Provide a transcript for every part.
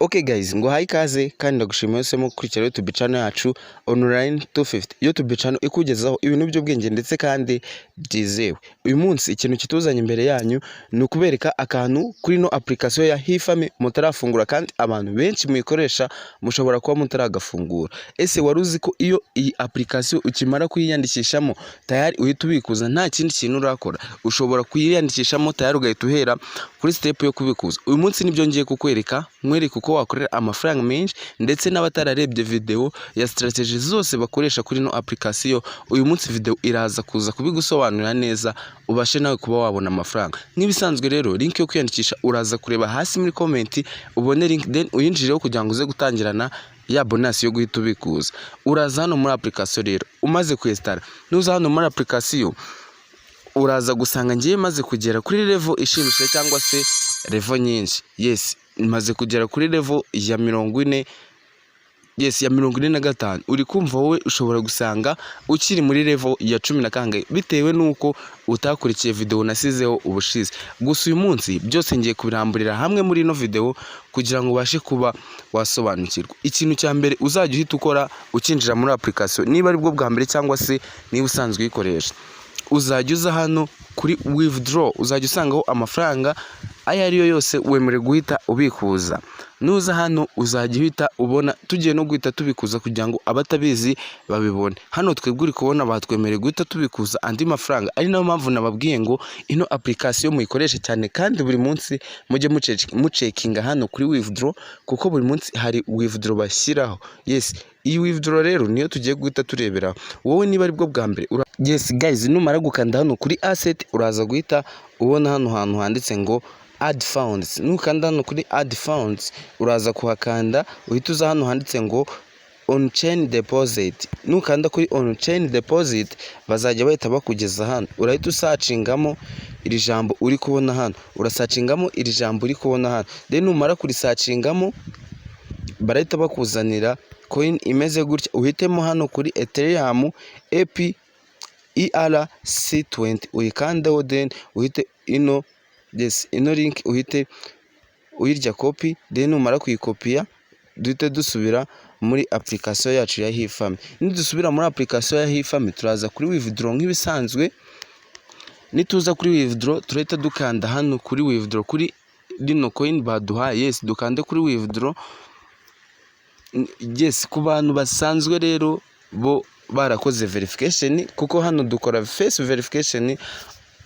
Okay guys, ngo haye ikaze kandi ndagushimiye wese mu gukurikira YouTube channel yacu Online 250, YouTube channel ikugezaho ibintu by'ubwenge ndetse kandi byizewe. Uyu munsi ikintu kituzanye imbere yanyu ni ukubereka akantu kuri no application ya Hifami mutarafungura, kandi abantu benshi muyikoresha mushobora kuba mutaragafungura. Ese wari uzi ko iyo iyi application ukimara kuyiyandikishamo tayari uhita ubikuza, nta kindi kintu urakora? Ushobora kuyiyandikishamo tayari ugahita uhera kuri step yo kubikuza. Uyu munsi nibyo ngiye kukwereka, nkwereka uko wakorera amafaranga menshi, ndetse n'abatararebye video ya strategy zose bakoresha kuri no application, uyu munsi video iraza kuza kubigusobanurira neza, ubashe nawe kuba wabona amafaranga. Nk'ibisanzwe rero, link yo kwiyandikisha uraza kureba hasi muri comment ubone link, then uyinjireho kugira ngo uze gutangirana ya bonus yo guhita ubikuza. Uraza hano muri application rero umaze kwinstalla. Nuza hano muri application uraza gusanga ngiye maze kugera kuri level ishimishije cyangwa se level nyinshi. Yes, maze kugera kuri level ya 40, yes, ya 45. Uri kumva, wowe ushobora gusanga ukiri muri level ya cumi na kangahe bitewe n'uko utakurikiye video nasizeho ubushize. Gusa uyu munsi byose ngiye kubiramburira hamwe muri ino video kugira ngo ubashe kuba wasobanukirwa. Ikintu cya mbere uzajya uhita ukora ukinjira muri application, niba aribwo bwa mbere cyangwa se niba usanzwe uyikoresha, uzajya uza hano kuri withdraw, uzajya usangaho amafaranga ayo ari yo yose wemerewe guhita ubikuza. Nuza hano uzajya uhita ubona tugiye no guhita tubikuza kugira ngo abatabizi babibone. Hano twebwe uri kubona batwemereye guhita tubikuza andi mafaranga, ari nayo mpamvu nababwiye ngo ino application muyikoreshe cyane kandi buri munsi mujye mucheckinga hano kuri withdraw, kuko buri munsi hari withdraw bashyiraho. Yes, iyi withdraw rero niyo tugiye guhita tureberaho. Wowe niba aribwo bwa mbere, yes guys, numara gukanda hano kuri asset uraza guhita ubona hano hantu handitse ngo add funds. Nukanda hano kuri add funds, uraza kuhakanda, uhita uza hano handitse ngo on chain deposit. Nukanda kuri on chain deposit bazajya bahita bakugeza hano, urahita usearchingamo iri jambo uri kubona hano, urasearchingamo iri jambo uri kubona hano. Then numara kurisearchingamo barahita bakuzanira coin imeze gutya, uhitemo hano kuri Ethereum EP ERC20, uyikandeho, then uhite ino, yes, ino link uhite uyirya copy. Then numara kuyikopiya duhite dusubira muri application yacu ya Hifami. Nidusubira muri application ya Hifami turaza kuri withdraw nk'ibisanzwe. Nituza kuri withdraw turahita dukanda hano kuri withdraw kuri rino coin baduhaye. Yes, dukande kuri withdraw. Yes, ku bantu basanzwe rero bo barakoze verification, kuko hano dukora face verification,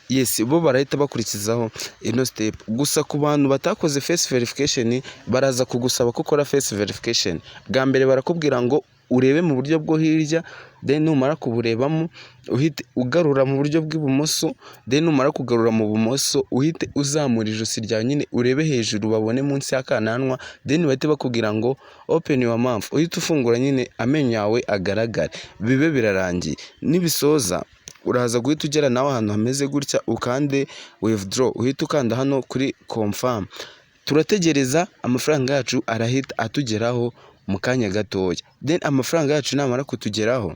yes, bo barahita bakurikizaho ino step. Gusa ku bantu batakoze face verification baraza kugusaba ko ukora face verification. Bwa mbere barakubwira ngo urebe mu buryo bwo hirya, then numara kuburebamo uhite ugarura mu buryo bw'ibumoso, then numara kugarura mu bumoso uhite uzamura ijosi ryawe nyine urebe hejuru babone munsi y'akananwa, then bahite bakubwira ngo "Open your mouth", uhite ufungura nyine amenyo yawe agaragare, bibe birarangiye. Nibisoza uraza guhita ugera nawe ahantu hameze gutya, ukande withdraw, uhite ukanda hano kuri confirm. Turategereza, amafaranga yacu arahita atugeraho mu kanya gatoya. Then amafaranga yacu namara kutugeraho,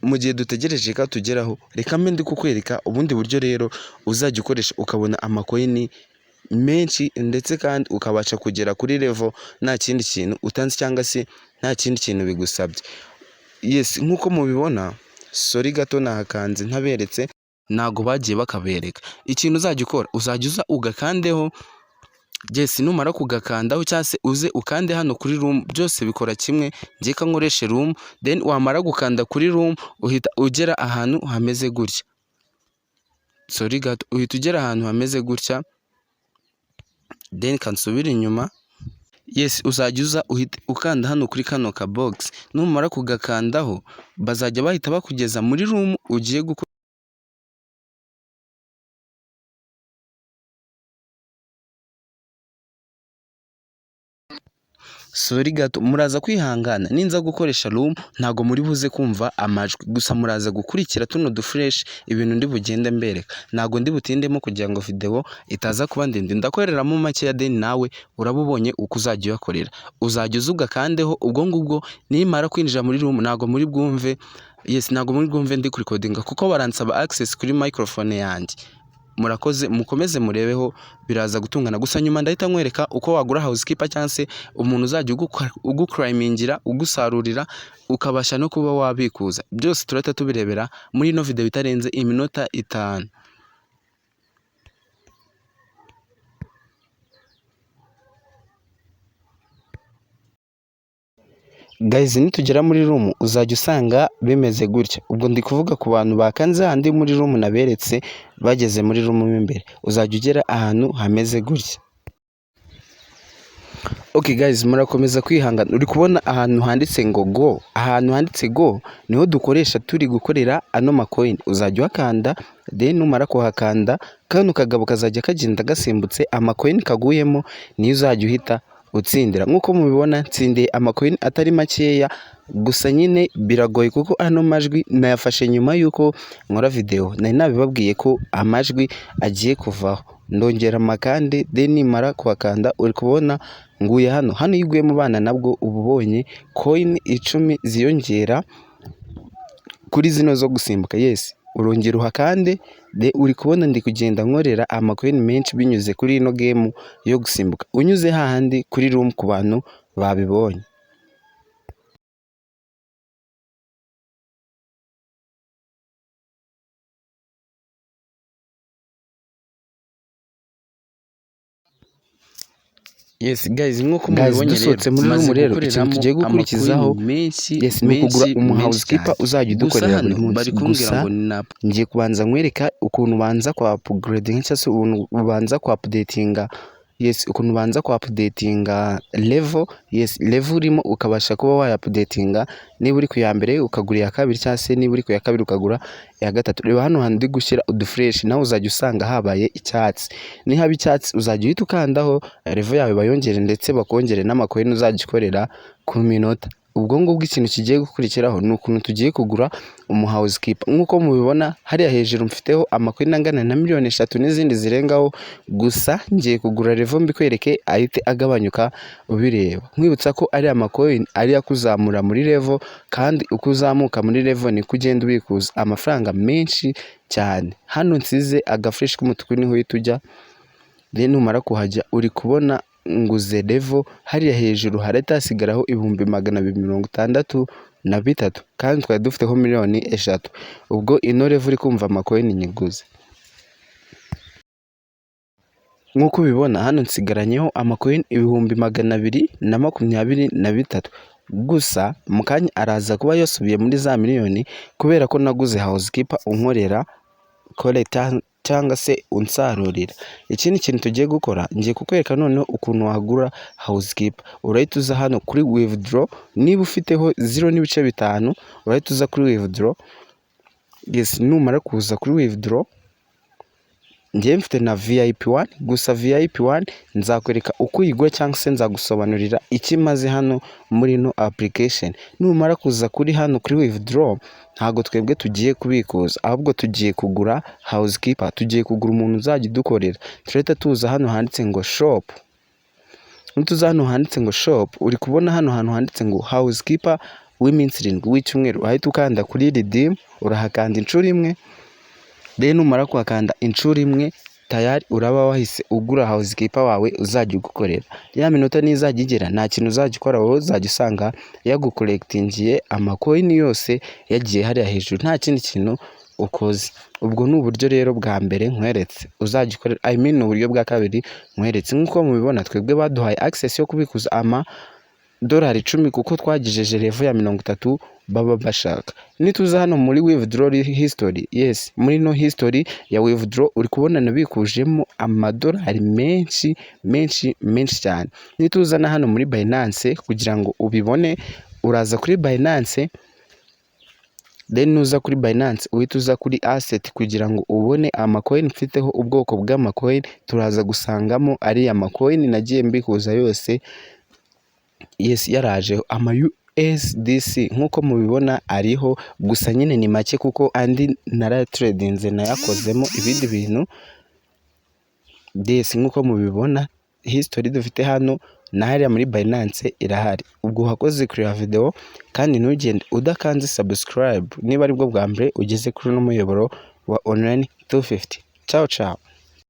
mu gihe dutegereje ko atugeraho, reka mbe ndi kukwereka ubundi buryo rero uzajya ukoresha ukabona amacoin menshi, ndetse kandi ukabasha kugera kuri level nta kindi kintu utanze cyangwa se nta kindi kintu bigusabye. Yes, nk'uko mubibona, sorry gato nahakanze ntaberetse, ntago bagiye bakabereka. Ikintu uzajya ukora, uzajya uza ugakandeho. Yes, numara kugakandaho cyangwa se uze ukande hano kuri room, byose bikora kimwe, njye ka nkoreshe room. Then wamara gukanda kuri room uhita ugera ahantu hameze gutya. Sorry gato, uhita ugera ahantu hameze gutya, then kansubira inyuma. Yes, uzajya uza uhite ukanda hano kuri kano ka box. Numara kugakandaho bazajya bahita bakugeza muri room ugiye gukora. Sorry gato, muraza kwihangana, ninza gukoresha room ntago muri buze kumva amajwi, gusa muraza gukurikira tuno dufresh ibintu ndi bugende mbereka. Ntago ndi butindemo kugira ngo video itaza kuba ndende, ndakoreramo makeya, then nawe uraba ubonye uko uzajya uyakorera. Uzajya uza ugakandeho ubwo ngubwo. Nimara kwinjira muri room ntago muri bwumve, yes, ntago muri bwumve ndi kurecordinga kuko baransaba access kuri microphone yanjye. Murakoze, mukomeze murebeho, biraza gutungana. Gusa nyuma ndahita nkwereka uko wagura housekeeper cyangwa se umuntu uzajya uguclimbingira, ugusarurira, ukabasha no kuba wabikuza. Byose turahita tubirebera muri ino video itarenze iminota 5. Guys, nitugera muri room uzajya usanga bimeze gutya. Ubwo ndi kuvuga ku bantu bakanze handi muri room naberetse, bageze muri room mo imbere uzajya ugera ahantu hameze gutya. Okay guys, murakomeza kwihangana. Uri kubona ahantu handitse ngo go, ahantu handitse go niho dukoresha turi gukorera ano macoin. Uzajya uhakanda, then numara kuhakanda kano kagabo kazajya kagenda gasimbutse, amacoin kaguyemo niyo uzajya uhita utsindira. Nk'uko mubibona nsindiye amacoin atari makeya, gusa nyine biragoye kuko ano majwi nayafashe nyuma y'uko nkora video. Nari nabibabwiye ko amajwi agiye kuvaho. Ndongera amakande, then nimara kuhakanda uri kubona nguye hano. Hano iyo uguye mu bana nabwo uba ubonye coin 10 ziyongera kuri zino zo gusimbuka. Yes, urongera uhakande, de uri kubona ndi kugenda nkorera amacoin menshi binyuze kuri ino game yo gusimbuka, unyuze hahandi kuri room ku bantu babibonye. Yes guys, nk'uko Guys, mubibonye dusohotse rero muri tumaze room rero, ikintu gukoreramo tugiye gukurikizaho, amacoin menshi, yes, ni ukugura menshi, umu menshi housekeeper cyane. uzajya Gusa udukorera buri hano munsi. bari kumbwira Gusa ngo ni ngiye kubanza nkwereka ukuntu ubanza kwa upgrading cyangwa se ukuntu ubanza kwa updatinga. Yes, ukuntu ubanza kwa updatinga level. Yes, level urimo ukabasha kuba waya updatinga. Niba uri ku ya mbere ukagura iya kabiri, cyangwa se niba uri ku ya kabiri ukagura iya gatatu. Reba hano hantu ndi gushyira udufresh, nawe uzajya usanga habaye icyatsi. Nihaba icyatsi uzajya uhita ukandaho level yawe bayongere, ndetse bakongere n'amacoin uzajya ukorera ku minota. Ubwo ngubwo ikintu kigiye gukurikiraho ni ukuntu tugiye kugura umu housekeeper. Nk'uko mubibona hariya hejuru mfiteho amacoin angana na miliyoni 3 n'izindi zirengaho. Gusa ngiye kugura level mbikwereke ahite agabanyuka ubireba. Nkwibutsa ko ari amacoin ari akuzamura muri level, kandi uko uzamuka muri level niko ugenda ubikuza amafaranga menshi cyane. Hano nsize agafresh k'umutuku niho uhita ujya. Then numara kuhajya uri kubona nguze level, hariya hejuru harahita hasigaraho 263,000, kandi twari dufiteho miliyoni 3. Ubwo ino level uri kumva amacoin nyiguze. Nk'uko ubibona hano nsigaranyeho amacoin 223,000. Gusa mu kanya araza kuba yasubiye muri za miliyoni, kubera ko naguze housekeeper unkorera collector cyangwa se unsarurira. Ikindi kintu tugiye gukora, ngiye kukwereka noneho ukuntu wagura housekeeper. Urahita uza hano kuri withdraw, niba ufiteho 0.5 urahita uza kuri withdraw. Yes, numara kuza kuri withdraw, njyewe mfite na VIP 1. Gusa VIP 1 nzakwereka uko uyigura cyangwa se nzagusobanurira icyo imaze hano muri ino application. Numara kuza kuri hano kuri withdraw, ntabwo twebwe tugiye kubikuza, ahubwo tugiye kugura housekeeper, tugiye kugura umuntu uzajya udukorera. Turahita tuza hano handitse ngo shop. Nituza hano handitse ngo shop, uri kubona hano hantu handitse ngo housekeeper w'iminsi 7 w'icyumweru, urahita ukanda kuri redeem, urahakanda inshuro imwe. Then numara kuhakanda inshuro imwe, tayari uraba wahise ugura housekeeper wawe uzajya ugukorera. Ya minota nizajya igera nta kintu uzajya ukora, wowe uzajya usanga yagucollectingiye amacoin yose yagiye hariya hejuru, nta kindi kintu ukoze. Ubwo ni uburyo rero bwa mbere nkweretse uzajya ukorera, I mean ni uburyo bwa kabiri nkweretse. Nk'uko mubibona twebwe baduhaye access yo kubikuza amadolari 10 kuko twagejeje level ya 30 baba bashaka. Nituza hano muri withdraw history, yes, muri no history ya withdraw uri kubona nabikujemo amadolari menshi menshi menshi cyane. Nituza na hano muri Binance kugira ngo ubibone, uraza kuri Binance, then nuza kuri Binance uhita uza kuri asset kugira ngo ubone amacoin mfiteho, ubwoko bw'amacoin. Turaza gusangamo ariya macoin nagiye mbikuza yose. Yes, yaraje ama USDC nk'uko mubibona ariho, gusa nyine ni make kuko andi narayatradinze nayakozemo ibindi bintu. Yes, nk'uko mubibona history dufite hano na hariya muri Binance irahari. Ubwo wakoze kureba video, kandi ntugende udakanze subscribe niba aribwo bwa mbere ugeze kuri uno muyoboro wa Online 250. Ciao ciao.